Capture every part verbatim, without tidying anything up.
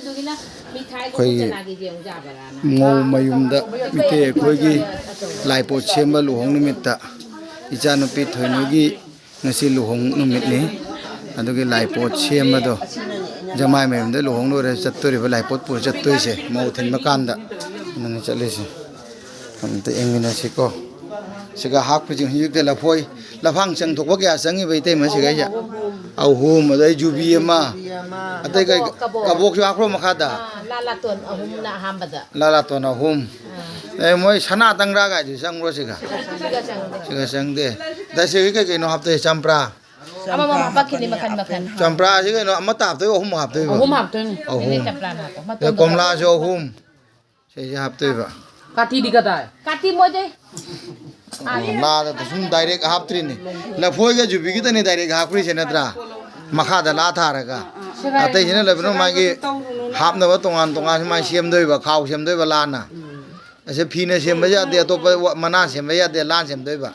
ꯑꯩꯈꯣꯏꯒꯤ ꯃꯧ ꯃꯌꯨꯝꯗ ꯃꯩꯇꯩ ꯑꯩꯈꯣꯏꯒꯤ ꯂꯥꯏꯄꯣꯠ ꯁꯦꯝꯕ ꯂꯨꯍꯣꯡ ꯅꯨꯃꯤꯠꯇ ꯏꯆꯥꯅꯨꯄꯤ ꯊꯣꯏꯅꯨꯒꯤ ꯉꯁꯤ ꯂꯨꯍꯣꯡ ꯅꯨꯃꯤꯠꯅꯤ꯫ ꯑꯗꯨꯒꯤ ꯂꯥꯏꯄꯣꯠ ꯁꯦꯝꯕꯗꯣ ꯖꯃꯥꯏ ꯃꯌꯨꯝꯗ ꯂꯨꯍꯣꯡ ꯂꯣꯏꯔ ꯆꯠꯇꯣꯔꯤꯕ ꯂꯥꯏꯄꯣꯠ ꯄꯨꯔ ꯆꯠꯇꯣꯏꯁꯦ ꯃꯧ ꯊꯤꯟꯕ ꯀꯥꯟꯗ꯫ ꯑꯗꯨꯅ ꯆꯠꯂꯤꯁꯦ꯫ ꯑꯝꯇ ꯌꯦꯡꯃꯤꯟꯅꯁꯤꯀꯣ꯫ ꯁꯤꯒ ꯍꯥꯞꯈ꯭ꯔꯤꯁꯤꯡ ꯍꯧꯖꯤꯛꯇꯤ ꯂꯐꯣꯏ, ꯂꯐꯥꯡ ꯆꯪꯊꯣꯛꯄ ꯀꯌꯥ ꯆꯪꯉꯤꯕ ꯏꯇꯩꯃ ꯁꯤꯒꯩꯁꯦ? ꯑꯍꯨꯝ, ꯑꯗꯩ ꯌꯨꯕꯤ ꯑꯃ, ꯑꯇꯩ ꯀꯩ, ꯀꯕꯣꯛ, ꯀꯕꯣꯛ꯫ ꯀꯕꯣꯛꯁꯨ ꯍꯥꯞꯈ꯭ꯔꯣ ꯃꯈꯥꯗ? ꯑꯥ, ꯂꯥ ꯂꯥꯇꯣꯟ ꯑꯍꯨꯝꯅ ꯑꯍꯥꯟꯕꯗ꯫ ꯂꯥ ꯂꯥꯇꯣꯟ ꯑꯍꯨꯝ꯫ ꯑꯥ꯫ ꯑꯦ, ꯃꯣꯏ ꯁꯅꯥ ꯇꯪꯒ꯭ꯔꯥ ꯀꯥꯏꯗꯨ ꯆꯪꯕ꯭ꯔꯣ ꯁꯤꯒ? ꯁꯤꯒ ꯆꯪꯗꯦ꯫ ꯁꯤꯒ ꯆꯪꯗꯦ꯫ ꯑꯗ ꯁꯤꯒꯤ ꯀꯩ ꯀꯩꯅꯣ ꯍꯥꯞꯇꯣꯏꯁꯦ? ꯆꯝꯄ꯭ꯔꯥ? ꯑꯃꯃꯝ ꯍꯥꯄꯛꯈꯤꯅꯤ, ꯃꯈꯟ ꯃꯈꯟ꯫ ꯆꯝꯄ꯭ꯔꯥꯁꯤ ꯀꯩꯅꯣ ꯑꯃꯠꯇ ꯍꯥꯞꯇꯣꯏꯕ, ꯑꯍꯨꯝ ꯍꯥꯞꯇꯣꯏꯕ? ꯑꯍꯨꯝ ꯍꯥꯞꯇꯣꯏꯅꯤ꯫ ꯑꯍꯨꯝ꯫ ꯁꯤꯗꯤ ꯆꯝꯄ꯭ꯔꯥꯅ ꯍꯥꯞꯄꯣ꯫ ꯑꯗ ꯃꯇꯣꯟꯗ ꯀꯣꯝꯂꯥꯁꯨ ꯑꯍꯨꯝ꯫ ꯁꯤꯁꯦ ꯍꯥꯞꯇꯣꯏꯕ꯫ ꯀꯥꯇꯤꯗꯤ ꯀꯗꯥꯏ? ꯀꯥꯇꯤ ꯃꯣꯏꯗꯩ꯫ ꯑꯣ, ꯂꯥꯗ ꯁꯨꯝ direct ꯍꯥꯞꯇ꯭ꯔꯤꯅꯦ꯫ ꯂꯐꯣꯏꯒ ꯌꯨꯕꯤꯒꯤꯗꯅꯦ direct ꯍꯥꯞꯈ꯭ꯔꯤꯁꯦ ꯅꯠꯇ꯭ꯔꯥ? ꯃꯈꯥꯗ ꯂꯥ ꯊꯥꯔꯒ꯫ ꯁꯦꯒꯥꯏ-, ꯑꯇꯩꯁꯤꯅ ꯂꯩꯕꯅ ꯃꯥꯒꯤ ꯁꯦꯒꯥꯏꯕꯗꯨ ꯇꯧꯔꯨꯅꯨꯅꯦ꯫ ꯍꯥꯞꯅꯕ ꯇꯣꯉꯥꯟ ꯇꯣꯉꯥꯟ ꯁꯨꯃꯥꯏꯅ ꯁꯦꯝꯗꯣꯏꯕ, ꯈꯥꯎ ꯁꯦꯝꯗꯣꯏꯕ ꯂꯥꯅ꯫ ꯎꯝ꯫ ꯑꯁꯤ ꯐꯤꯅ ꯁꯦꯝꯕ ꯌꯥꯗꯦ, ꯑꯇꯣꯞꯄ ꯋꯥ-, ꯃꯅꯥ ꯁꯦꯝꯕ ꯌꯥꯗꯦ, ꯂꯥꯅ ꯁꯦꯝꯗꯣꯏꯕ꯫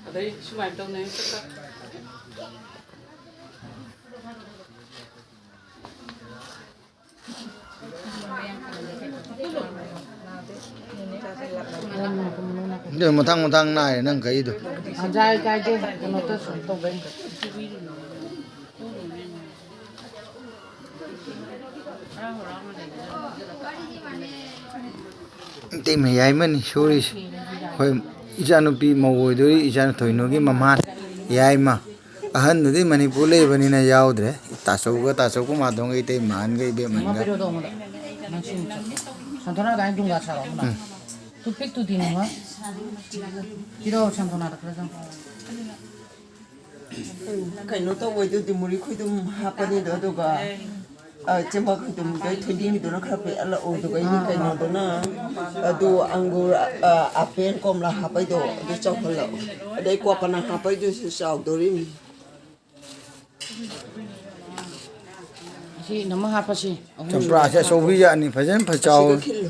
ꯑꯗꯩ ꯁꯨꯃꯥꯏꯅ ꯇꯧꯅꯩ꯫ ꯑꯗꯨ ꯃꯊꯪ ꯃꯊꯪ ꯅꯥꯏꯔꯦ ꯅꯪ ꯀꯛꯏꯗꯣ꯫ ꯑ, ꯌꯥꯏ, ꯀꯥꯏꯗꯦ꯫ ꯀꯩꯅꯣ ꯇꯧꯁꯨ ꯇꯧꯕꯩꯅꯦ꯫ ꯏꯇꯩꯃ ꯌꯥꯏꯃꯅꯤ ꯁꯨꯔꯤꯁꯦ꯫ ꯑꯩꯈꯣꯏ ꯏꯆꯥꯅꯨꯄꯤ ꯃꯧ ꯑꯣꯏꯗꯣꯔꯤ, ꯏꯆꯥ ꯊꯣꯏꯅꯨꯒꯤ ꯃꯃꯥ ꯌꯥꯏꯃ꯫ ꯑꯍꯟꯗꯨꯗꯤ ꯃꯅꯤꯄꯨꯔ ꯂꯩꯕꯅꯤꯅ ꯌꯥꯎꯗ꯭ꯔꯦ꯫ ꯇꯥꯆꯧꯒ, ꯇꯥꯆꯧ ꯀꯨꯃꯥꯗꯣꯟꯒ, ꯏꯇꯩꯃ ꯑꯍꯟꯒ, ꯏꯕꯦꯝꯃ ꯑꯍꯟꯒ꯫ ꯄꯤꯔꯛꯑꯣꯗꯣ ꯑꯃꯗ꯫ ꯅꯪ ꯁꯤ ꯁꯟꯊꯣꯔꯛꯑꯒ ꯑꯩ ꯗꯨꯡꯒꯥ ꯁꯥꯔꯛꯑꯣ ꯑꯃꯗ꯫ ꯎꯝ꯫ ꯇꯨꯠꯄꯤꯛꯇꯨꯗꯤ ꯅꯪꯉꯣ꯫ ꯄꯤꯔꯛꯑꯣ ꯁꯟꯊꯣꯔꯛꯑꯒ ꯈꯔ ꯆꯪ꯫ ꯀꯩꯅꯣ ꯇꯧꯕꯩꯗꯨꯗꯤ ꯃꯨꯔꯤ ꯈꯣꯏꯗꯨꯝ ꯍꯥꯞꯄꯅꯤꯗꯣ, ꯑꯗꯨꯒ, ꯑ, ꯆꯦꯡꯕꯥꯛ ꯈꯣꯏꯗꯨꯝꯗꯣ ꯊꯣꯏꯗꯤꯡꯒꯤꯗꯨꯅ ꯈꯔ ꯄꯤꯛꯍꯜꯂꯛꯑꯣ, ꯑꯗꯨꯒ ꯑꯩꯒꯤ ꯀꯩꯅꯣꯗꯨꯅ, ꯑꯗꯨ ꯑꯪꯒꯨꯔ, ꯑ, ꯑꯄꯦꯟ ꯀꯣꯝꯂꯥ ꯍꯥꯞꯄꯩꯗꯣ ꯑꯗꯨ ꯆꯥꯎꯍꯜꯂꯛꯑꯣ, ꯑꯗꯩ ꯀꯣꯄꯅ ꯍꯥꯞꯄꯩꯗꯨꯁꯨ ꯆꯥꯎꯗꯣꯔꯤꯕꯅꯤ꯫ ꯁꯤ ꯅꯝꯃ ꯍꯥꯞꯄꯁꯤ꯫ ꯆꯝꯄ꯭ꯔꯥꯁꯦ ꯑꯆꯧꯕꯤ ꯖꯥꯠꯅꯤ, ꯐꯖꯅ ꯐ-, ꯆꯥꯎ-, ꯑꯁꯤꯒ ꯈꯤꯜꯂꯨ꯫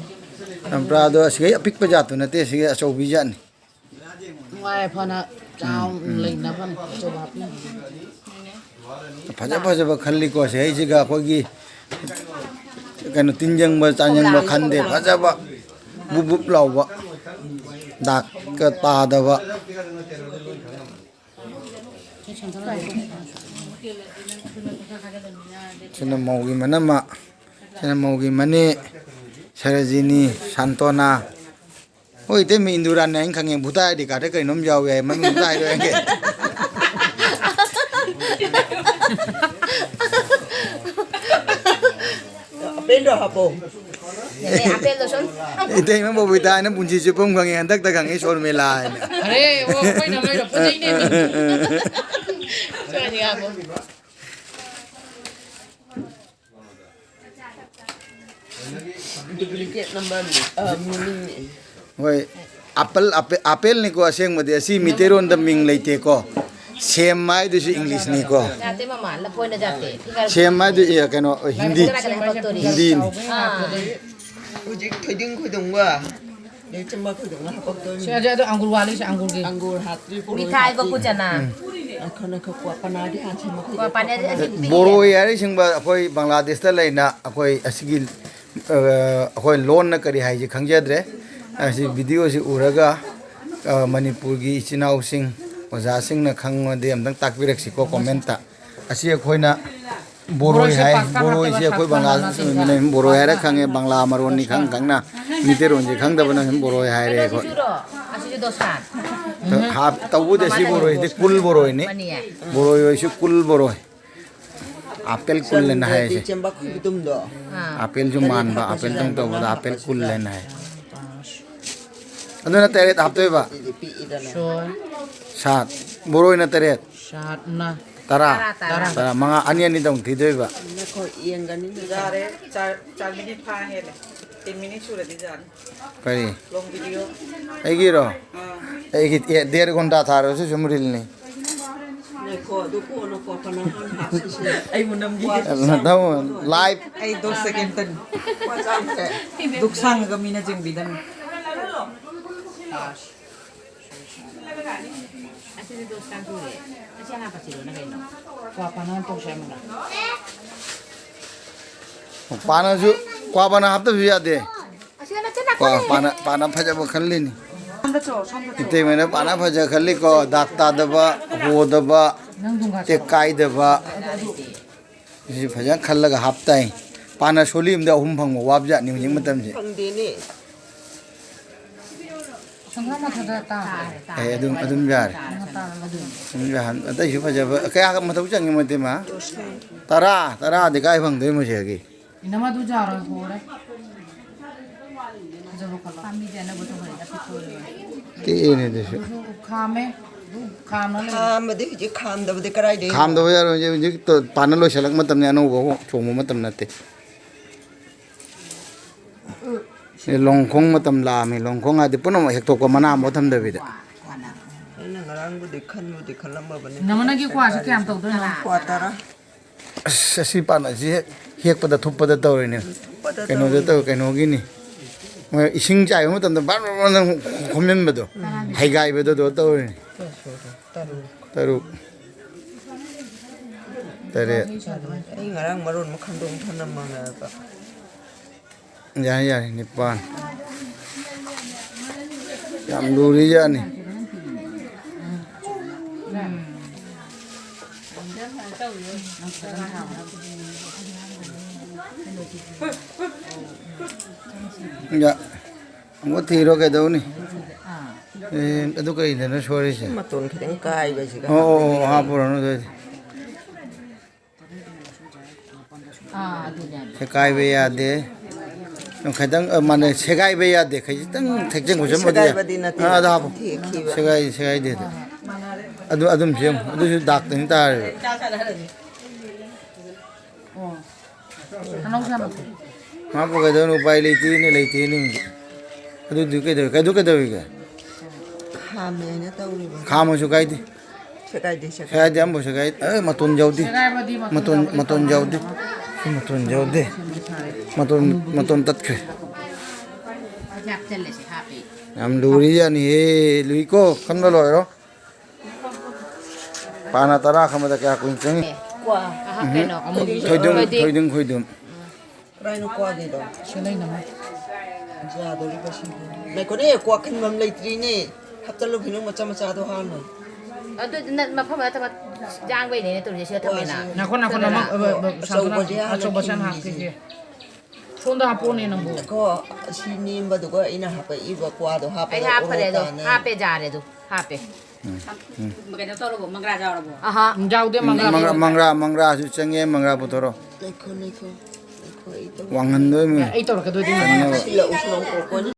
ꯆꯝꯄ꯭ꯔꯥꯗꯣ ꯑꯁꯤꯒꯩ ꯑꯄꯤꯛꯄ ꯖꯥꯠꯇꯨ ꯅꯠꯇꯦ, ꯑꯁꯤꯒꯩ ꯑꯆꯧꯕꯤ ꯖꯥꯠꯅꯤ꯫ ꯅꯨꯡꯉꯥꯏ ꯐꯅ ꯆꯥꯎꯅ ꯂꯩꯅꯕꯅꯤ, ꯆꯨꯕꯥꯛꯀꯤ꯫ ꯐꯖ ꯐꯖꯕ ꯈꯜꯂꯤꯀꯣ꯫ ꯁꯤꯍꯩꯁꯤꯒ ꯑꯩꯈꯣꯏꯒꯤ ꯀꯩꯅꯣ, ꯇꯤꯟ ꯌꯪꯕ ꯆꯥꯟ ꯌꯪꯕ ꯈꯟꯗꯦ꯫ ꯐꯖꯕ ꯕꯨꯞ ꯕꯨꯞ ꯂꯥꯎꯕ, ꯗꯥꯛꯀ ꯇꯥꯗꯕ꯫ ꯁꯤꯅ ꯃꯧꯒꯤ ꯃꯅꯝꯃ, ꯁꯤꯅ ꯃꯧꯒꯤ ꯃꯅꯦ, ꯁꯔꯖꯤꯅꯤ, ꯁꯥꯟꯇꯣꯅꯥ꯫ ꯍꯣꯏ, ꯏꯇꯩꯃ ꯏꯟꯗꯨꯔꯥꯅꯤ, ꯑꯩꯅ ꯈꯪꯉꯦ꯫ ꯚꯨꯇꯥ ꯑꯥꯏ ꯗꯤ ꯀꯥꯔꯗ ꯀꯩꯅꯣꯝ ꯌꯥꯎꯋꯦ ꯍꯥꯏ, ꯃꯃꯤꯡ ꯑꯝꯇ ꯍꯥꯏꯔꯣꯏ ꯍꯥꯏꯒꯦ꯫ ꯑꯄꯦꯟꯗꯣ ꯍꯥꯞꯄꯣ꯫ ꯑꯦ, ꯑꯄꯦꯟꯗꯣ ꯁꯨꯝ꯫ ꯏꯇꯩꯃ ꯕꯕꯤꯇꯥ ꯍꯥꯏꯅ ꯄꯨꯟꯁꯤ ꯆꯨꯞꯄ ꯑꯃ ꯈꯪꯉꯦ, ꯍꯟꯗꯛꯇ ꯈꯪꯉꯦ ꯁꯣꯔꯃꯤꯂꯥ ꯍꯥꯏꯅ꯫ ꯑꯔꯦ, ꯑꯣ, ꯑꯩꯈꯣꯏꯅ ꯂꯣꯏꯅ ꯄꯨꯟꯅꯩꯅꯦ꯫ ꯁꯣꯏꯅ ꯌꯥꯕ꯫ Duplicate number ꯅꯤ, ꯑ, ꯃꯤꯅꯤꯡꯅꯤ꯫ ꯍꯣꯏ, ꯑꯄꯜ, ꯑꯄꯦ-, ꯑꯄꯦꯜꯅꯤꯀꯣ ꯑꯁꯦꯡꯕꯗꯤ꯫ ꯑꯁꯤ ꯃꯤꯇꯩꯔꯣꯟꯗ ꯃꯤꯡ ꯂꯩꯇꯦꯀꯣ꯫ ꯁꯦꯝ ꯍꯥꯏꯗꯨꯁꯨ ꯏꯪꯂꯤꯁꯅꯤꯀꯣ꯫ ꯖꯥꯠꯇꯦ ꯃꯃꯥ, ꯂꯐꯣꯏꯅ ꯖꯥꯠꯇꯦ꯫ ꯁꯦꯝ ꯍꯥꯏꯗꯨ, ꯑꯦ, ꯀꯩꯅꯣ, ꯍꯤꯟꯗꯤ꯫ ꯀꯅꯥ ꯀꯅꯥ ꯍꯥꯄꯛꯇꯣꯔꯤ? ꯍꯤꯟꯗꯤꯅꯤ꯫ ꯑꯥ꯫ ꯍꯧꯖꯤꯛ ꯊꯣꯏꯗꯤꯡ ꯈꯣꯏꯗꯣꯡꯕ꯫ ꯁꯤ ꯑꯗꯨ ꯑꯪꯒꯨꯔ ꯋꯥꯠꯂꯤ, ꯁꯤ ꯑꯪꯒꯨꯔꯒꯤ꯫ ꯑꯪꯒꯨꯔ ꯍꯥꯠꯇ꯭ꯔꯤ, ꯕꯣꯔꯣꯏ ꯃꯤꯊꯥꯏ ꯍꯥꯠꯇ꯭ꯔꯤ꯫ ꯕꯀꯨ ꯆꯅꯥ꯫ ꯉꯥꯏꯈꯣ, ꯉꯥꯏꯈꯣ, ꯀ꯭ꯋꯥ ꯄꯅꯥꯗꯤ ꯍꯥꯟꯁꯤ, ꯃꯈꯣꯏ ꯀ꯭ꯋꯥ ꯄꯅꯥꯗꯤ ꯑꯁꯤ ꯄꯤꯛꯏ꯫ ꯕꯣꯔꯣꯏ ꯍꯥꯏꯔꯤꯁꯤꯡꯕ ꯑꯩꯈꯣꯏ ꯕꯪꯒ꯭ꯂꯥꯗꯦꯁꯇ ꯂꯩꯅ ꯑꯩꯈꯣꯏ ꯑꯁꯤꯒꯤ, ꯑ, ꯑꯩꯈꯣꯏ ꯂꯣꯟꯅ ꯀꯔꯤ ꯍꯥꯏꯁꯤ ꯈꯪꯖꯗ꯭ꯔꯦ꯫ ꯑꯁꯤ ꯚꯤꯗꯤꯑꯣꯁꯤ ꯎꯔꯒ, ꯑ, ꯃꯅꯤꯄꯨꯔꯒꯤ ꯏꯆꯤꯟ ꯏꯅꯥꯎꯁꯤꯡ, ꯑꯣꯖꯥꯁꯤꯡꯅ ꯈꯪꯉꯗꯤ ꯑꯝꯇꯪ ꯇꯥꯛꯄꯤꯔꯛꯁꯤꯀꯣ ꯀꯣꯃꯦꯟꯇ꯫ ꯑꯁꯤ ꯑꯩꯈꯣꯏꯅ ꯕꯣꯔꯣꯏ ꯍꯥꯏ꯫ ꯕꯣꯔꯣꯏꯁꯦ ꯄꯥꯛꯇꯛ ꯕꯣꯔꯣꯏꯁꯦ ꯅꯠꯇꯦꯕ, ꯑꯩꯈꯣꯏ ꯁꯥꯛꯇꯛ ꯕꯪꯒꯥꯜ ꯅꯠꯇꯦꯕ꯫ ꯃꯤꯅ ꯕꯣꯔꯣꯏ ꯍꯥꯏꯔ ꯈꯪꯉꯦ, ꯕꯪꯒ꯭ꯂꯥ ꯃꯔꯣꯟꯅꯤ ꯈꯪ ꯈꯪꯅ ꯃꯤꯇꯩꯔꯣꯟꯁꯦ ꯈꯪꯗꯕꯅ ꯁꯨꯝ ꯕꯣꯔꯣꯏ ꯍꯥꯏꯔꯦ ꯑꯩꯈꯣꯏ꯫ ꯀꯩꯅꯣꯁꯤꯁꯨꯔꯣ? ꯑꯁꯤꯁꯨ ꯗꯣꯁꯥ꯫ ꯍꯥꯞ-, ꯇꯧꯕꯨꯗꯤ ꯑꯁꯤ ꯕꯣꯔꯣꯏꯁꯤꯗꯤ ꯀꯨꯜ ꯕꯣꯔꯣꯏꯅꯤ꯫ ꯃꯅꯤ ꯌꯥꯏ꯫ ꯕꯣꯔꯣꯏ ꯑꯣꯏꯁꯨ ꯀꯨꯜ ꯕꯣꯔꯣꯏ꯫ ꯑꯥꯄꯦꯜ ꯀꯨꯜ ꯍꯥꯏꯅ ꯍꯥꯏꯁꯦ꯫ ꯆꯦꯝꯕ ꯈꯨꯕꯤꯗꯨꯝꯗꯣ꯫ ꯑꯥ꯫ ꯑꯥꯄꯦꯜꯁꯨ ꯃꯥꯟꯕ, ꯑꯥꯄꯦꯜꯗꯪ ꯇꯧꯕꯗ ꯑꯥꯄꯦꯜ ꯀꯨꯜ ꯍꯥꯏꯅ ꯍꯥꯏ꯫ ꯑꯗꯨꯅ ꯇꯔꯦꯠ ꯍꯥꯞꯇꯣꯏꯕ꯫ ꯁꯤꯗꯤ ꯄꯤꯛꯏꯗꯅ꯫ ꯁꯣꯏ꯫ ꯁꯥꯠ꯫ ꯕꯣꯔꯣꯏꯅ ꯇꯔꯦꯠ꯫ ꯁꯥꯠꯅ꯫ ꯇꯔꯥ꯫ ꯇꯔꯥ, ꯇꯔꯥ꯫ ꯇꯔꯥ꯫ ꯃꯉꯥ, ꯑꯅꯤ ꯑꯅꯤꯗꯪ ꯊꯤꯗꯣꯏꯕ꯫ ꯅꯈꯣꯏ ꯌꯦꯡꯒꯅꯤ꯫ ꯌꯥꯔꯦ, ꯆꯥ-, ꯆꯥ ꯃꯤꯅꯤꯠ ꯐꯥ ꯍꯦꯜꯂꯦ꯫ ꯇꯦꯟ ꯃꯤꯅꯤꯠ ꯁꯨꯔꯗꯤ ꯌꯥꯅꯤ꯫ ꯀꯔꯤ? ꯂꯣꯡ ꯚꯤꯗꯤꯑꯣ꯫ ꯑꯩꯒꯤꯔꯣ? ꯑꯥ꯫ ꯑꯩꯒꯤ, ꯑꯦ, ꯗꯦꯔ ꯘꯟꯇꯥ ꯊꯥꯔꯁꯨ ꯁꯨꯝ ꯔꯤꯜꯅꯤ꯫ ꯉꯥꯏꯈꯣ, ꯑꯗꯨ ꯀꯣꯟꯅ ꯀꯣ ꯀꯅꯥ ꯍꯥꯟꯅ ꯍꯥꯞꯁꯤꯁꯦ? ꯑꯩꯕꯨ ꯅꯝꯒꯦ꯫ ꯅꯊꯧ, ꯂꯥꯏꯚ꯫ ꯑꯩ ꯗꯣꯁ ꯁꯦꯀꯦꯟ ꯇꯅꯤ꯫ ꯗꯨꯛ ꯁꯥꯡꯉꯒ ꯃꯤꯅ ꯆꯦꯟꯕꯤꯗꯅ꯫ ꯄꯥꯅꯁꯨ, ꯀ꯭ꯋꯥ ꯄꯥꯅ ꯍꯥꯞꯇꯕꯁꯨ ꯌꯥꯗꯦ꯫ ꯀ꯭ꯋꯥ ꯄꯥꯅ, ꯄꯥꯅ ꯐꯖꯕ ꯈꯜꯂꯤꯅꯤ꯫ ꯏꯇꯩꯃꯅ ꯄꯥꯅ ꯐꯖ ꯈꯜꯂꯤꯀꯣ, ꯗꯥꯛ ꯇꯥꯗꯕ, ꯍꯣꯗꯕ, ꯇꯦꯛ ꯀꯥꯏꯗꯕ꯫ ꯁꯤ ꯐꯖꯅ ꯈꯜꯂꯒ ꯍꯥꯞꯇꯥꯏ꯫ ꯄꯥꯅ ꯁꯣꯂꯤ ꯑꯃꯗ ꯑꯍꯨꯝ ꯐꯪꯕ ꯋꯥꯕ ꯖꯥꯠꯅꯤ ꯍꯧꯖꯤꯛ ꯃꯇꯝꯁꯦ꯫ ꯐꯪꯗꯦꯅꯦ꯫ ꯑꯦ, ꯑꯗꯨꯝ, ꯑꯗꯨꯝ ꯌꯥꯔꯦ꯫ ꯑꯗꯨꯝ ꯌꯥꯍꯟ-, ꯑꯇꯩꯁꯨ ꯐꯖꯕ ꯀꯌꯥ ꯃꯊꯧ ꯆꯪꯉꯤ ꯃꯣꯏꯗꯤ ꯃꯥ? ꯇꯔꯥ, ꯇꯔꯥꯗꯤ ꯀꯥꯏ ꯐꯪꯗꯣꯏ ꯃꯣꯏꯁꯤꯗꯒꯤ? ꯏꯅꯝꯃ ꯑꯗꯨ ꯌꯥꯔꯣꯏ, ꯍꯣꯔꯦ꯫ ꯐꯖꯕ ꯈꯜꯂꯣ꯫ ꯄꯥꯝꯕꯤꯁꯦ ꯑꯅꯧꯕ ꯊꯣꯛꯈ꯭ꯔꯦ, ꯑꯄꯤꯛꯄ ꯑꯣꯏꯔꯣꯏ꯫ ꯇꯦꯛꯑꯦꯅꯦ ꯑꯗꯨꯁꯨ꯫ ꯑꯗꯨꯁꯨ ꯈꯥꯝꯃꯦ꯫ ꯑꯗꯨ ꯈꯥꯝꯅ ꯂꯩ꯫ ꯈꯥꯝꯕꯗꯤ ꯍꯧꯖꯤꯛ ꯈꯥꯝꯗꯕꯗꯤ ꯀꯔꯥꯏꯗꯩ? ꯈꯥꯝꯗꯕ ꯌꯥꯔꯣꯏ, ꯍꯧꯖꯤꯛ, ꯍꯧꯖꯤꯛ ꯄꯥꯟꯅ ꯂꯣꯏꯁꯤꯜꯂꯛ ꯃꯇꯝꯅꯤ, ꯑꯅꯧꯕ ꯆꯣꯡꯕ ꯃꯇꯝ ꯅꯠꯇꯦ꯫ ꯁꯤ ꯂꯣꯡꯈꯣꯡ ꯃꯇꯝ ꯂꯥꯛꯑꯝꯃꯤ꯫ ꯂꯣꯡꯈꯣꯡ ꯍꯥꯏꯗꯤ ꯄꯨꯝꯅꯃꯛ ꯍꯦꯛꯇꯣꯛꯄ, ꯃꯅꯥ ꯑꯃꯐꯥꯎ ꯊꯝꯗꯕꯤꯗ꯫ ꯑꯩꯅ ꯉꯔꯥꯡꯕꯨꯗꯤ ꯈꯟꯕꯨꯗꯤ ꯈꯜꯂꯝꯃꯕꯅꯤ꯫ ꯅꯃ ꯅꯪꯒꯤ ꯀ꯭ꯋꯥꯁꯤ ꯀꯌꯥꯝ ꯇꯧꯗꯣꯏꯅꯣ? ꯀ꯭ꯋꯥ ꯇꯔꯥ꯫ ꯑꯁ, ꯑꯁꯤ ꯄꯥꯟ ꯑꯁꯤ ꯍꯦꯛ ꯍꯦꯛꯄꯗ ꯊꯨꯞꯄꯗ ꯇꯧꯔꯤꯅꯦ꯫ ꯊꯨꯞꯄꯗ ꯀꯩꯅꯣꯗ ꯇꯧꯔꯤꯅꯦ꯫ ꯇꯧ-, ꯀꯩꯅꯣꯒꯤꯅꯤ꯫ ꯃꯣꯏ ꯏꯁꯤꯡ ꯆꯥꯏꯕ ꯃꯇꯝꯗ ꯕꯔ ꯕꯔ ꯕꯔ ꯈꯣꯝꯖꯤꯟꯕꯗꯣ, ꯍꯩꯒꯥꯏꯕꯗꯣ ꯑꯗꯨ ꯇꯧꯔꯤꯅꯦ꯫ ꯇꯔꯨꯛ꯫ ꯇꯔꯦꯠ꯫ ꯑꯩ ꯉꯔꯥꯡ ꯃꯔꯣꯟ ꯑꯃ ꯈꯟꯗꯣꯛ ꯊꯅꯝꯃꯝꯃꯦꯕ꯫ ꯌꯥꯔꯦ, ꯌꯥꯔꯦ, ꯅꯤꯄꯥꯟ꯫ ꯌꯥꯝ ꯂꯨꯔꯤꯖꯥꯠꯅꯤ꯫ ꯌꯥ-, ꯑꯃꯨꯛ ꯊꯤꯔꯣ ꯀꯩꯗꯧꯅꯤ? ꯑꯦ, ꯑꯗꯨ ꯀꯩꯗꯅꯣ ꯁꯣꯏꯔꯤꯁꯦ? ꯃꯇꯣꯟ ꯈꯤꯇꯪ ꯀꯥꯏꯕꯁꯤꯒ ꯑꯣ, ꯑꯣ, ꯑꯣ, ꯍꯥꯞꯄꯨꯔꯅꯨ ꯑꯗꯨꯑꯣꯏꯗꯤ꯫ ꯑꯥ, ꯑꯗꯨꯅꯦ꯫ ꯁꯦꯒꯥꯏꯕ ꯌꯥꯗꯦ꯫ ꯈꯤꯇꯪ, ꯑ, ꯃꯥꯅ ꯁꯦꯒꯥꯏꯕ ꯌꯥꯗꯦ꯫ ꯈꯖꯤꯛꯇꯪ ꯊꯦꯛꯆꯟ ꯈꯣꯠꯆꯟꯕꯗꯤ ꯌꯥꯏ꯫ ꯁꯦꯒꯥꯏꯕꯗꯤ ꯅꯠꯇꯦ, ꯑꯥ, ꯑꯗ ꯍꯥꯞꯄꯣ꯫ ꯊꯦꯛꯈꯤꯕ꯫ ꯁꯦꯒꯥꯏ-, ꯁꯦꯒꯥꯏꯗꯦ ꯑꯗꯨ꯫ ꯑꯗꯨ ꯑꯗꯨꯝ ꯁꯦꯝꯃꯨ꯫ ꯑꯗꯨꯁꯨ ꯗꯥꯛꯇꯅꯤ ꯇꯥꯔꯤꯕ꯫ ꯑꯣ꯫ ꯍꯥꯞꯄꯨ ꯀꯩꯗꯧꯅꯤ? ꯎꯄꯥꯏ ꯂꯩꯇꯦꯅꯦ, ꯂꯩꯇꯦꯅꯦ꯫ ꯑꯗꯨꯗꯤ ꯀꯩꯗꯧ-, ꯑꯗꯨ ꯀꯩꯗꯧꯔꯤꯒꯦ? ꯈꯥꯝꯃꯦꯅ ꯇꯧꯔꯤꯕ꯫ ꯈꯥꯝꯃꯁꯨ ꯀꯥꯏꯗꯦ꯫ ꯁꯦꯒꯥꯏꯗꯦ, ꯁꯦꯒꯥꯏꯗꯦ꯫ ꯁꯦꯒꯥꯏꯗꯦ, ꯑꯝꯐꯥꯎ ꯁꯦꯒꯥꯏ-, ꯑꯦ, ꯃꯇꯣꯟ ꯌꯥꯎꯗꯦ꯫ ꯁꯦꯒꯥꯏꯕꯗꯤ ꯃꯇꯣꯟ ꯃꯇꯣꯟ, ꯌꯥꯎꯗꯦ, ꯃꯇꯣꯟ ꯇꯧꯕꯅꯦ꯫ ꯌꯥꯎꯗꯦ꯫ ꯁꯤ ꯃꯇꯣꯟ ꯌꯥꯎꯗꯦ꯫ ꯃꯇꯣꯟ, ꯃꯇꯣꯟ ꯇꯠꯈ꯭ꯔꯦ꯫ ꯌꯥꯝ ꯂꯨꯔꯤꯖꯥꯠꯅꯤꯍꯦ, ꯂꯨꯏꯀꯣ, ꯈꯟꯕ ꯂꯣꯏꯔꯣ꯫ ꯄꯥꯅ ꯇꯔꯥ ꯈꯟꯕꯗ ꯀꯌꯥ ꯀꯨꯏꯅ ꯆꯪꯉꯤ? ꯀ꯭ꯋꯥ꯫ ꯑꯍꯥ, ꯎꯝ꯫ ꯀꯩꯅꯣ, ꯑꯃꯨꯕꯤꯁꯨ ꯊꯣꯏꯗꯤꯡ, ꯑꯩꯈꯣꯏꯗꯤ ꯊꯣꯏꯗꯤꯡ, ꯈꯣꯏꯗꯤꯡ꯫ ꯀꯗꯥꯏꯅꯣ ꯀ꯭ꯋꯥꯒꯤꯗꯣ? ꯁꯤ ꯂꯩꯅꯕ꯫ ꯌꯥꯗꯣꯔꯤꯕ ꯁꯤꯕꯨ꯫ ꯉꯥꯏꯈꯣꯅꯦ, ꯀ꯭ꯋꯥ ꯈꯟꯕꯝ ꯂꯩꯇ꯭ꯔꯤꯅꯦ꯫ ꯍꯥꯞꯆꯜꯂꯨ ꯀꯩꯅꯣ, ꯃꯆꯥ ꯃꯆꯥꯗꯣ ꯍꯥꯟꯅ꯫ ꯑꯗꯨ ꯅꯠ-, ꯃꯐꯝ ꯅꯠꯇꯕ ꯌꯥꯡꯕꯩꯅꯦ ꯇꯧꯔꯤꯁꯦ, ꯁꯤꯗ ꯊꯝꯃꯦꯅ꯫ ꯀ꯭ꯋꯥꯁꯦ꯫ ꯉꯥꯏꯈꯣ, ꯉꯥꯏꯈꯣ, ꯅꯃ-, ꯑ, ꯑ, ꯁꯥꯟꯇꯣꯅ, ꯑꯆꯧꯕꯁꯦ ꯍꯥꯟꯅ ꯑꯆꯧꯕꯁꯦ ꯍꯥꯟꯅ ꯈꯤꯟꯁꯤ꯫ ꯍꯥꯞꯈꯤꯒꯦ꯫ ꯐꯣꯟꯗ ꯍꯥꯞꯄꯣꯅꯦ ꯅꯪꯕꯨ꯫ ꯉꯥꯏꯈꯣ, ꯑꯁꯤ ꯅꯦꯝꯕꯗꯣ ꯑꯩꯅ ꯍꯥꯞꯄꯛꯏꯕ ꯀ꯭ꯋꯥꯗꯣ ꯑꯩ ꯍꯥꯞꯄꯗ ꯍꯥꯞꯈ꯭ꯔꯦ ꯑꯗꯣ, ꯑꯣꯔꯣꯛ ꯇꯥꯅꯦ꯫ ꯍꯥꯞꯄꯦ, ꯌꯥꯔꯦ ꯑꯗꯨ, ꯍꯥꯞꯄꯦ꯫ ꯎꯝ꯫ ꯀꯩꯅꯣ ꯇꯧꯔꯕꯣ, ꯃꯪꯒ꯭ꯔꯥ ꯌꯥꯎꯔꯕꯣ? ꯑꯍꯥ꯫ ꯌꯥꯎꯗꯦ, ꯃꯪꯒ꯭ꯔꯥ ꯃꯪꯒ꯭ꯔꯥ, ꯄꯨꯊꯣꯔꯛꯑꯣ꯫ ꯃꯪꯒ꯭ꯔꯥ, ꯃꯪꯒ꯭ꯔꯥꯁꯨ ꯆꯪꯉꯦ, ꯃꯪꯒ꯭ꯔꯥ ꯄꯨꯊꯣꯔꯛꯑꯣ꯫ ꯉꯥꯏꯈꯣ, ꯉꯥꯏꯈꯣ, ꯉꯥꯏꯈꯣ, ꯑꯩ ꯇꯧ-, ꯋꯥꯡꯍꯟꯗꯣꯏꯅꯤ꯫ ꯑꯦ, ꯑꯩ ꯇꯧꯔꯛꯀꯗꯣꯏꯗꯤ ꯆꯪꯉꯦꯕ꯫ ꯃꯥꯟꯅꯕ꯫ ꯁꯤꯜꯂꯛꯎꯁꯨ ꯅꯪ ꯀꯣꯛ ꯀꯣꯟꯅ꯫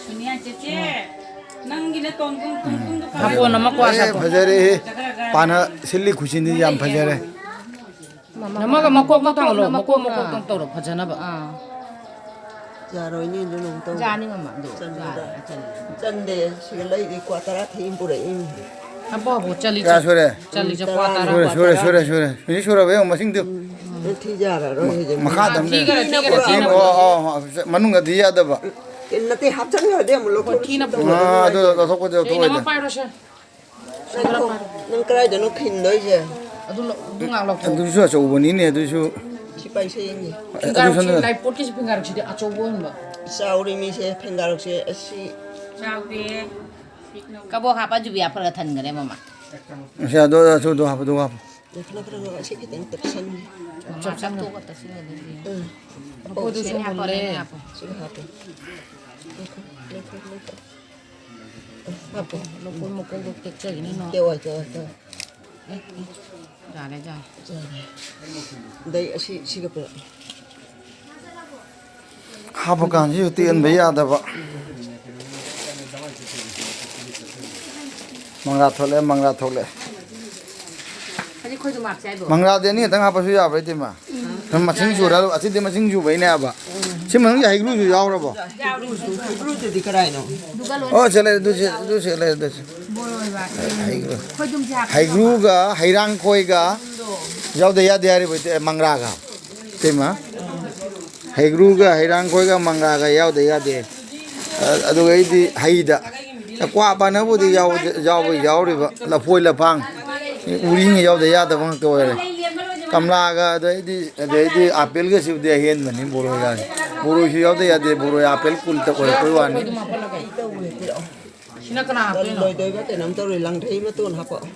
ꯁꯣꯅꯤꯌꯥ ꯆꯦꯆꯦ, ꯅꯪꯒꯤꯅ ꯇꯣꯡ ꯇꯣꯡ ꯇꯣꯡ ꯇꯣꯡꯗꯣ ꯐꯖꯔꯦ꯫ ꯍꯥꯄꯣꯟ ꯑꯃ ꯀ꯭ꯋꯥ ꯑꯦ, ꯁꯥꯄꯣꯟ꯫ ꯐꯖꯔꯦꯍꯦ꯫ ꯄꯥꯅ ꯁꯤꯜꯂꯤ ꯈꯨꯁꯤꯟꯗꯤ ꯌꯥꯝ ꯐꯖꯔꯦ꯫ ꯅꯃꯒ ꯃꯀꯣꯛꯇꯣ ꯊꯥꯡꯒꯠꯂꯣ, ꯃꯀꯣꯛ, ꯃꯀꯣꯛ, ꯃꯀꯣꯛ꯫ ꯃꯀꯣꯛꯇꯪ ꯇꯧꯔꯣ, ꯐꯖꯅꯕ꯫ ꯑꯥ꯫ ꯌꯥꯔꯣꯏꯅꯦ, ꯑꯗꯨ ꯅꯪ ꯇꯧ-, ꯌꯥꯅꯤ, ꯃꯃꯥ, ꯑꯗꯨ ꯆꯟꯗꯦ꯫ ꯌꯥꯔꯦ, ꯆꯟꯗꯦ꯫ ꯆꯟꯗꯦ, ꯁꯤꯗ ꯂꯩꯔꯤ ꯀ꯭ꯋꯥ ꯇꯔꯥ ꯊꯦꯡ ꯄꯨꯔꯛꯏꯅꯦ꯫ ꯍꯥꯄꯣ, ꯍꯥꯄꯣ, ꯆꯠꯂꯤ, ꯀꯌꯥ ꯆꯠ-, ꯁꯨꯔꯦ? ꯆꯠꯂꯤ, ꯆꯠ, ꯀ꯭ꯋꯥ ꯇꯔꯥ꯫ ꯁꯨꯔꯦ, ꯁꯨꯔꯦ, ꯁꯨꯔꯦ, ꯁꯨꯔꯦ꯫ ꯍꯧꯖꯤꯛ ꯁꯨꯔꯕ ꯌꯦꯡꯉꯣ, ꯃꯁꯤꯡꯗꯨ꯫ ꯎꯝ, ꯑꯗꯨ ꯊꯤ ꯌꯥꯔꯔꯣꯏ ꯍꯧꯖꯤꯛ꯫ ꯃꯈꯥꯗ ꯑꯃ ꯂꯩ꯫ ꯊꯤꯈ꯭ꯔꯦ, ꯊꯤꯈ꯭ꯔꯦ, ꯊꯤꯈ꯭ꯔꯦ꯫ ꯑꯣ, ꯑꯣ, ꯑꯣ, ꯃꯅꯨꯡꯗꯗꯤ ꯌꯥꯗꯕ꯫ ꯑꯦ, ꯅꯠꯇꯦ, ꯍꯥꯞꯆꯟꯈ꯭ꯔꯗꯤ ꯑꯃꯨꯛ ꯂꯧꯊꯣꯛ-, ꯊꯤꯅ ꯂꯧꯊꯣꯛ-, ꯑꯥ, ꯑꯗꯨ ꯂꯧꯊꯣꯛꯄꯗꯤ ꯂꯧꯊꯣꯛꯑꯣꯏꯗ꯫ ꯆꯦ, ꯅꯃ ꯄꯥꯏꯔꯣꯁꯦ꯫ ꯅꯪ ꯀꯥꯏꯗꯅꯣ ꯈꯤꯟꯗꯣꯏꯁꯦ? ꯑꯗꯨ ꯂꯧ-, ꯑꯗꯨ ꯉꯥꯛ ꯂꯧꯊꯣꯛ꯫ ꯑꯗꯨꯁꯨ ꯑꯆꯧꯕꯅꯤꯅꯦ, ꯑꯗꯨꯁꯨ꯫ ꯁꯤ ꯄꯥꯏꯁꯦ ꯌꯦꯡꯒꯦ꯫ ꯑꯗꯨ ꯐꯤꯡꯒꯥꯔꯣꯛꯁꯤ, ꯁꯣꯝꯗ ꯂꯥꯏꯄꯣꯠꯀꯤꯁꯤ ꯐꯤꯡꯒꯥꯔꯣꯛꯁꯤꯗꯤ ꯑꯆꯧꯕ ꯑꯣꯏꯅꯕ꯫ ꯆꯥꯎꯔꯤ ꯃꯤꯁꯦ, ꯐꯤꯡꯒꯥꯔꯣꯛꯁꯦ, ꯑꯁꯤ꯫ ꯆꯥꯎꯗꯦ꯫ ꯀꯕꯣꯛ ꯍꯥꯞꯄ ꯌꯨꯕꯤ ꯍꯥꯞꯄꯒ ꯊꯟꯈ꯭ꯔꯦ ꯃꯃꯥ꯫ ꯑꯁꯤ ꯑꯗꯨ, ꯑꯗꯨ, ꯑꯗꯨ ꯍꯥꯞꯄꯨ, ꯑꯗꯨ ꯍꯥꯞꯄꯨ꯫ ꯂꯧꯈꯠꯂꯣ, ꯂꯧꯈꯠꯂꯣ, ꯑꯁꯤ ꯈꯤꯇꯪ ꯇꯞꯁꯟꯒꯦ꯫ ꯃꯃꯥ ꯆꯞ ꯆꯞ ꯆꯞ ꯇꯣꯛꯑꯒ ꯇꯛꯁꯤꯜꯂꯗꯤ꯫ ꯎꯝ꯫ ꯃꯄꯣꯠꯇꯨ ꯁꯤ ꯁꯨꯝ ꯍꯥꯞꯄꯣ, ꯃꯨꯜꯂꯦ꯫ ꯁꯤ ꯍꯥꯞꯄꯣ꯫ ꯁꯤꯗ ꯍꯥꯞꯄꯣ꯫ ꯂꯧꯈꯠ, ꯂꯧꯈꯠ, ꯂꯧꯈꯠ꯫ ꯍꯥꯞꯄꯣ꯫ ꯂꯧꯈꯠ, ꯃꯀꯣꯛꯇꯣ ꯇꯦꯛꯆꯈꯤꯅꯤ ꯅꯣ꯫ ꯇꯦꯛꯑꯣꯏ, ꯇꯦꯛꯑꯣꯏ, ꯇꯦꯛꯑꯣꯏ꯫ ꯌꯥꯔꯦ, ꯌꯥꯔꯦ꯫ ꯌꯥꯔꯦ꯫ ꯑꯗꯩ ꯑꯁꯤ, ꯁꯤꯒ ꯄꯨꯔꯛꯑꯣ꯫ ꯍꯥꯞꯄ ꯀꯥꯟꯁꯤꯁꯨ ꯇꯦꯟꯕ ꯌꯥꯗꯕ꯫ ꯃꯪꯒ꯭ꯔꯥ ꯊꯣꯛꯂꯛꯑꯦ, ꯃꯪꯒ꯭ꯔꯥ ꯊꯣꯛꯂꯛꯑꯦ꯫ ꯍꯧꯖꯤꯛ ꯈꯣꯏꯗꯨ ꯃꯥꯛꯁꯦ ꯍꯥꯏꯕꯣ? ꯃꯪꯒ꯭ꯔꯥꯗꯤ ꯑꯅꯤ ꯈꯛꯇꯪ ꯍꯥꯞꯄꯁꯨ ꯌꯥꯕ꯭ꯔꯥ, ꯏꯇꯩꯃ? ꯎꯝ꯫ ꯃꯁꯤꯡ ꯁꯨꯔ, ꯑꯁꯤꯗꯤ ꯃꯁꯤꯡ ꯁꯨꯕꯩꯅꯦ ꯍꯥꯏꯕ꯫ ꯎꯝ꯫ ꯁꯤ ꯃꯅꯨꯡꯒꯤ ꯍꯩꯒ꯭ꯔꯨꯁꯨ ꯌꯥꯎꯔꯕꯣ? ꯌꯥꯎꯔꯤ꯫ ꯍꯩꯒ꯭ꯔꯨꯗꯨꯗꯤ ꯀꯗꯥꯏꯅꯣ? ꯑꯗꯨꯒ ꯂꯣꯏꯅ ꯑꯣ, ꯁꯤ ꯂꯩꯔꯦ, ꯑꯗꯨ ꯁꯤ, ꯑꯗꯨ ꯁꯤ ꯂꯩꯔꯦ, ꯑꯗꯨ ꯁꯤ꯫ ꯕꯣꯔꯣꯏ ꯍꯩꯒ꯭ꯔꯨ꯫ ꯈꯣꯏꯗꯨꯝꯁꯦ ꯍꯥꯞꯄꯤꯔꯣ? ꯍꯩꯒ꯭ꯔꯨꯒ ꯍꯩꯔꯥꯡꯈꯣꯏꯒ ꯌꯥꯎꯗ ꯌꯥꯗꯦ ꯍꯥꯏꯔꯤꯕ ꯏꯇꯩ-, ꯃꯪꯒ꯭ꯔꯥꯒ꯫ ꯏꯇꯩꯃ? ꯍꯩꯒ꯭ꯔꯨꯒ ꯍꯩꯔꯥꯡꯈꯣꯏꯒ ꯃꯪꯒ꯭ꯔꯥꯒ ꯌꯥꯎꯗ ꯌꯥꯗꯦ꯫ ꯑ-, ꯑꯗꯨꯒ ꯑꯩꯗꯤ ꯍꯩꯗ꯫ ꯀ꯭ꯋꯥ ꯄꯥꯟꯅꯕꯨꯗꯤ ꯌꯥꯎꯗ-, ꯌꯥꯎꯕ ꯌꯥꯎꯔꯤꯕ, ꯂꯐꯣꯏ ꯂꯐꯥꯡ, ꯎꯔꯤꯉꯩ ꯌꯥꯎꯗ ꯌꯥꯗꯕ ꯉꯥꯛꯇ ꯑꯣꯏꯔꯦ꯫ ꯀꯝꯂꯥꯒ ꯑꯗꯩꯗꯤ, ꯑꯗꯩꯗꯤ ꯑꯥꯄꯦꯜꯒꯁꯤꯕꯨꯗꯤ ꯑꯍꯦꯟꯕꯅꯤ ꯕꯣꯔꯣꯏꯒ꯫ ꯕꯣꯔꯣꯏꯁꯨ ꯌꯥꯎꯗ ꯌꯥꯗꯦ, ꯕꯣꯔꯣꯏ ꯑꯥꯄꯦꯜ ꯀꯨꯟꯇ ꯑꯣꯏꯔꯛꯄꯩ ꯋꯥꯅꯤ꯫ ꯁꯤꯅ ꯀꯅꯥ ꯍꯥꯞꯇꯣꯏꯅꯣ? ꯂꯣꯏꯗꯣꯏꯕ ꯀꯩꯅꯣꯝ ꯇꯧꯔꯦ, ꯂꯥꯡꯗ꯭ꯔꯩ ꯃꯇꯣꯟ ꯍꯥꯞꯄꯛꯑꯣ꯫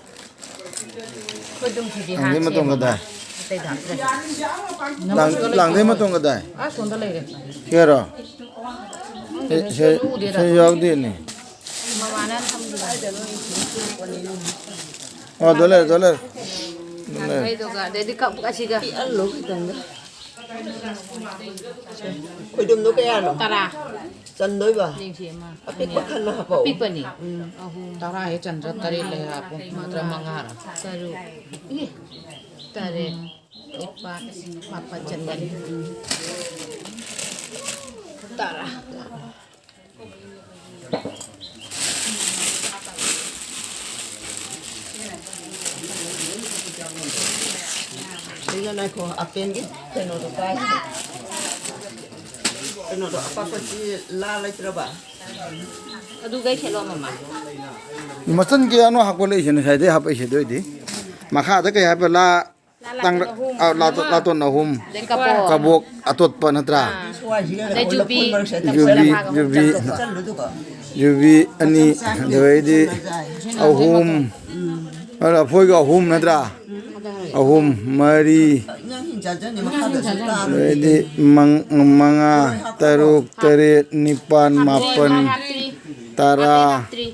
ꯈꯣꯏꯗꯨꯝ ꯊꯤꯗꯤ ꯂꯥꯡꯗ꯭ꯔꯩ ꯍꯥꯞꯁꯦ ꯃꯇꯣꯟ ꯃꯃꯥ꯫ ꯀꯗꯥꯏ? ꯑꯇꯩꯗ ꯍꯥꯞꯇ꯭ꯔꯁꯨ꯫ ꯂꯥꯡ-, ꯂꯥꯡꯗ꯭ꯔꯩ ꯃꯇꯣꯟ ꯀꯗꯥꯏ? ꯑꯥ, ꯁꯣꯝꯗ ꯂꯩꯔꯦ꯫ ꯁꯤꯔꯣ? ꯁꯤ, ꯁꯤ, ꯎꯗꯦꯗ꯫ ꯁꯤ ꯌꯥꯎꯗꯦꯅꯦ꯫ ꯃꯃꯥꯅ ꯊꯝꯈꯤꯕ꯫ ꯑꯣ, ꯑꯗꯨ ꯂꯩꯔꯦ, ꯑꯗꯨ ꯂꯩꯔꯦ꯫ ꯑꯗꯨ ꯂꯩꯔꯦ꯫ ꯂꯥꯡꯗ꯭ꯔꯩꯗꯨꯒ, ꯑꯗꯩꯗꯤ ꯀꯛ-, ꯑꯁꯤꯒ꯫ ꯄꯤꯛꯍꯜꯂꯣ ꯈꯤꯇꯪꯒ꯫ ꯈꯣꯏꯗꯨꯝꯗꯣ ꯀꯌꯥꯅꯣ? ꯇꯔꯥ꯫ ꯆꯟꯗꯣꯏꯕ? ꯌꯦꯡꯁꯤ ꯑꯃ, ꯑꯄꯤꯛꯄ ꯑꯅꯤ꯫ ꯈꯟꯅ ꯍꯥꯞꯄꯛꯑꯣ꯫ ꯑꯄꯤꯛꯄꯅꯤ꯫ ꯎꯝ꯫ ꯑꯍꯨꯝ꯫ ꯇꯔꯥ ꯍꯦꯛ ꯆꯟꯗ꯭ꯔꯥ, ꯇꯔꯦꯠ ꯂꯩ ꯍꯥꯞꯄꯣ꯫ ꯅꯠꯇ꯭ꯔ ꯃꯉꯥ꯫ ꯃꯉꯥꯔ? ꯇꯔꯨꯛ꯫ ꯏ! ꯇꯔꯦꯠ꯫ ꯎꯝ꯫ ꯅꯤꯄꯥꯜ꯫ ꯃꯥꯄꯜ ꯆꯟꯒꯅꯤ꯫ ꯎꯝ꯫ ꯇꯔꯥ꯫ ꯁꯤꯅ ꯉꯥꯏꯈꯣ, ꯑꯄꯦꯟꯒꯤ ꯀꯩꯅꯣꯗꯣ ꯄꯥꯏ꯫ ꯀꯩꯅꯣꯗꯣ ꯑꯄꯥꯛꯄꯁꯤ ꯂꯥ ꯂꯩꯇ꯭ꯔꯕ? ꯑꯗꯨꯒꯩ ꯁꯦꯠꯂꯣ, ꯃꯃꯥ꯫ ꯃꯆꯟ ꯀꯌꯥꯅꯣ ꯍꯥꯞꯀꯠꯂꯛꯏꯁꯦ ꯉꯁꯥꯏꯗꯩ ꯍꯥꯞꯄꯛꯏꯁꯦ? ꯑꯗꯨ ꯑꯣꯏꯗꯤ ꯃꯈꯥꯗ ꯀꯩ ꯍꯥꯞꯄ? ꯂꯥ, ꯂꯥ ꯇꯥꯡ-, ꯂꯥꯇꯣꯟ ꯑꯍꯨꯝ꯫ ꯑ, ꯂꯥꯇꯣꯟ, ꯂꯥꯇꯣꯟ ꯑꯍꯨꯝ꯫ ꯑꯗꯩ ꯀꯕꯣꯛ꯫ ꯀꯕꯣꯛ ꯑꯇꯣꯠꯄ ꯅꯠꯇ꯭ꯔꯥ? ꯑꯥ꯫ ꯁ꯭ꯋꯥꯏꯁꯤꯒ ꯑꯗꯩ ꯂꯐꯨ ꯖꯨꯕꯤ꯫ ꯃꯔꯛꯁꯦ ꯖꯨꯕꯤ, ꯇꯛꯁꯜꯂꯒ ꯖꯨꯕꯤ꯫ ꯆꯜꯂꯨ ꯑꯗꯨꯒ꯫ ꯖꯨꯕꯤ ꯑꯅꯤ, ꯃꯆꯥ ꯑꯗꯨꯗꯩꯗꯤ ꯃꯆꯥ꯫ ꯑꯍꯨꯝ꯫ ꯎꯝ꯫ ꯑꯗ ꯂꯐꯣꯏꯒ ꯑꯍꯨꯝ ꯅꯠꯇ꯭ꯔꯥ? ꯎꯝ꯫ ꯑꯍꯨꯝ, ꯃꯔꯤ, ꯏꯟꯖꯥꯡ ꯍꯤꯡ ꯆꯥꯖꯅꯤ, ꯃꯈꯥꯗꯁꯨ ꯇꯥꯔꯣꯏ꯫ ꯑꯗꯩꯗꯤ ꯃꯪ-, ꯃꯉꯥ, ꯇꯔꯨꯛ, ꯇꯔꯦꯠ, ꯅꯤꯄꯥꯜ, ꯃꯥꯄꯜ, ꯍꯥꯞꯇ꯭ꯔꯤ꯫ ꯇꯔꯥ, ꯍꯥꯞꯇ꯭ꯔꯤ꯫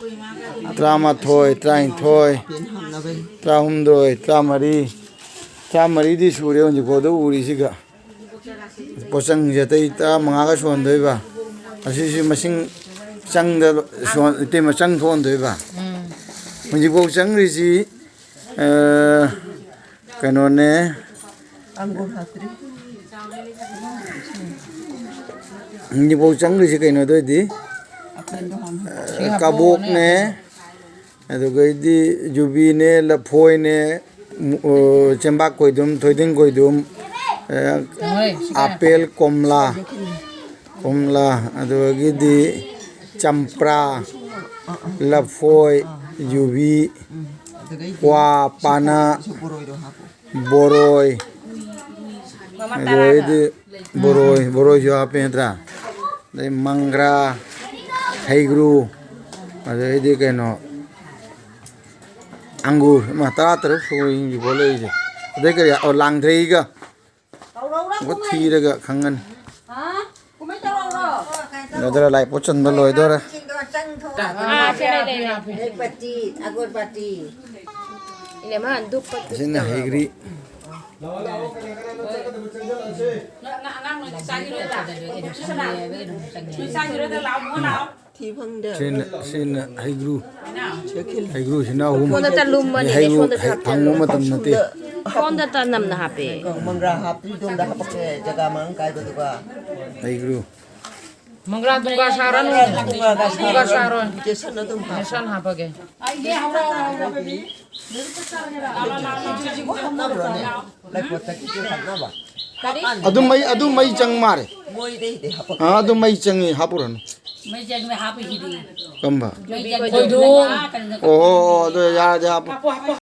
ꯇꯔꯥꯃꯥꯊꯣꯏ, ꯇꯔꯥꯅꯤꯊꯣꯏ, ꯍꯥꯞꯄꯦꯟ ꯍꯥꯞꯅꯕꯩ꯫ ꯇꯔꯥꯍꯨꯝꯗꯣꯏ, ꯇꯔꯥꯃꯔꯤ, ꯇꯔꯥꯃꯔꯤꯗꯤ ꯁꯨꯔꯦ ꯍꯧꯖꯤꯛꯐꯥꯎꯗ ꯎꯔꯤꯁꯤꯒ꯫ ꯄꯣꯠꯆꯪꯁꯦ ꯑꯇꯩ ꯇꯔꯥꯃꯉꯥꯒ ꯁꯨꯍꯟꯗꯣꯏꯕ꯫ ꯑꯁꯤꯁꯤ ꯃꯁꯤꯡ ꯆꯪꯗ ꯁꯨꯍꯟ-, ꯏꯇꯩꯃ ꯆꯪ ꯊꯣꯛꯍꯟꯗꯣꯏꯕ꯫ ꯎꯝ꯫ ꯍꯧꯖꯤꯛꯐꯥꯎ ꯆꯪꯗ꯭ꯔꯤꯁꯤ, ꯑ, ꯀꯩꯅꯣꯅꯦ꯫ ꯑꯪꯒꯨꯔ ꯍꯥꯞꯇ꯭ꯔꯤ꯫ ꯍꯧꯖꯤꯛꯐꯥꯎ ꯆꯪꯗ꯭ꯔꯤꯁꯤ ꯀꯩꯅꯣꯗ ꯑꯣꯏꯗꯤ? ꯑꯄꯦꯟꯗꯣ ꯍꯥꯟꯅ ꯍꯥꯞꯄꯣ꯫ ꯀꯕꯣꯛꯅꯦ꯫ ꯑꯗꯨꯒꯩꯗꯤ ꯖꯨꯕꯤꯅꯦ, ꯂꯐꯣꯏꯅꯦ, ꯃꯨ-, ꯑ, ꯆꯦꯡꯕꯥꯛ ꯀꯣꯏꯗꯨꯝ, ꯊꯣꯏꯗꯤꯡ ꯀꯣꯏꯗꯨꯝ, ꯑ, ꯍꯣꯏ, ꯁꯤ ꯀꯌꯥ? ꯑꯄꯦꯜ, ꯀꯣꯝꯂꯥ, ꯀꯣꯝꯂꯥ, ꯑꯗꯨꯗꯒꯤꯗꯤ ꯆꯝꯄ꯭ꯔꯥ, ꯂꯐꯣꯏ, ꯌꯨꯕꯤ, ꯑꯗꯨꯗꯩꯗꯤ ꯀ꯭ꯋꯥ, ꯄꯥꯅ, ꯁꯨ-, ꯕꯣꯔꯣꯏꯗꯣ ꯍꯥꯞꯄꯣ꯫ ꯕꯣꯔꯣꯏ, ꯃꯃꯥ ꯑꯗꯩꯗꯤ ꯇꯔꯥꯒ꯫ ꯕꯣꯔꯣꯏ, ꯕꯣꯔꯣꯏꯁꯨ ꯍꯥꯞꯄꯦ ꯅꯠꯇ꯭ꯔꯥ? ꯑꯗꯩ ꯃꯪꯒ꯭ꯔꯥ, ꯍꯩꯒ꯭ꯔꯨ, ꯑꯗꯩꯗꯤ ꯀꯩꯅꯣ, ꯑꯪꯒꯨꯔ, ꯏꯃꯥ, ꯇꯔꯥ ꯇꯔꯨꯛ ꯁꯨꯔꯦ ꯍꯧꯖꯤꯛꯐꯥꯎ ꯂꯩꯔꯤꯁꯦ꯫ ꯑꯗꯩ ꯀꯔꯤ? ꯑꯣ, ꯂꯥꯡꯊ꯭ꯔꯩꯒ꯫ ꯇꯧꯔꯧꯔꯣ, ꯑꯃꯨꯛ ꯀꯨꯝꯍꯩ꯫ ꯊꯤꯔꯒ ꯈꯪꯒꯅꯤ꯫ ꯍꯥ? ꯀꯨꯝꯍꯩ ꯇꯧꯔꯧꯔꯣ꯫ ꯂꯣꯏꯗꯣꯔꯦ, ꯂꯥꯏ ꯄꯣꯠ ꯆꯟꯕ ꯂꯣꯏꯗꯣꯔꯦ꯫ ꯑꯥ, ꯁꯦ ꯂꯩ, ꯂꯩ, ꯂꯩ꯫ ꯄꯠꯇꯤ, ꯑꯒꯣꯔꯕꯠꯇꯤ꯫ ꯏꯅꯦꯃ, ꯙꯨꯞ ꯄꯠꯇꯤ ꯑꯁꯤꯅ ꯇꯧꯔꯕꯣ? ꯍꯩꯒ꯭ꯔꯤ꯫ ꯅꯪ, ꯅꯪ ꯑꯉꯥꯡ ꯅꯣꯏꯗꯤ ꯆꯥꯈꯤꯔꯣꯏꯗ꯭ꯔꯥ? ꯅꯣꯏ ꯆꯥꯈꯤꯔꯣꯏꯗ꯭ꯔꯥ? ꯂꯥꯛꯑꯣ, ꯂꯥꯛꯑꯣ꯫ ꯊꯤ ꯐꯪꯗꯦ꯫ ꯁꯤꯅ, ꯁꯤꯅ ꯍꯩꯒ꯭ꯔꯨ꯫ ꯁꯦꯈꯤꯜ꯫ ꯍꯩꯒ꯭ꯔꯨꯁꯤꯅ ꯑꯍꯨꯝ꯫ ꯁꯣꯝꯗ ꯆꯠꯂꯨꯝꯕꯅꯤꯅꯦ, ꯍꯩ-, ꯁꯣꯝꯗ ꯍꯩ ꯐꯪꯕ ꯆꯠꯇ꯭ꯔꯕꯅꯤꯅꯦ꯫ ꯃꯇꯝ ꯅꯠꯇꯦ꯫ ꯁꯣꯝꯗ ꯇ-, ꯅꯝꯅ ꯍꯥꯞꯄꯦ꯫ ꯃꯪꯒ꯭ꯔꯥ ꯍꯥꯞꯇ꯭ꯔꯤꯗꯣꯝꯗ ꯍꯥꯄꯛꯀꯦ, ꯖꯒꯥ ꯃꯔꯥꯡ ꯀꯥꯏꯕꯗꯨꯒ꯫ ꯍꯩꯒ꯭ꯔꯨ꯫ ꯃꯪꯒ꯭ꯔꯥ ꯗꯨꯡꯒꯥ ꯁꯥꯔꯅꯨ꯫ ꯃꯪꯒ꯭ꯔꯥ ꯗꯨꯡꯒꯥ ꯁꯥꯔꯣꯏ꯫ ꯕꯦꯁꯟ ꯑꯗꯨꯝ ꯍꯥꯞꯄꯣ꯫ ꯕꯦꯁꯟ ꯍꯥꯞꯄꯒꯦ꯫ ꯁꯤꯁꯤꯕꯨ ꯍꯥꯞꯅꯕ꯭ꯔꯣꯅꯦ? ꯂꯩꯀꯣꯠꯇꯒꯤ ꯍꯥꯞꯅꯕ? ꯀꯔꯤ? ꯑꯗꯨ ꯃꯩ, ꯑꯗꯨ ꯃꯩ ꯆꯪ ꯃꯥꯜꯂꯦ꯫ ꯃꯣꯏꯗꯩꯗꯤ ꯍꯥꯄꯛ-꯫ ꯑꯥ, ꯑꯗꯨ ꯃꯩ ꯆꯪꯉꯤ, ꯍꯥꯞꯄꯨꯔꯅꯨ꯫ ꯃꯩ ꯆꯪꯉꯤ, ꯍꯥꯞꯄꯤꯁꯤꯗꯤ꯫ ꯀꯝꯕ? ꯃꯩ ꯆꯪꯉꯤ꯫ ꯈꯣꯏꯗꯣ꯫ ꯑꯣ, ꯑꯣ, ꯑꯗꯨ ꯌꯥꯔꯗꯤ ꯍꯥꯞꯄꯣ꯫ ꯍꯥꯞꯄꯣ, ꯍꯥꯞꯄꯣ꯫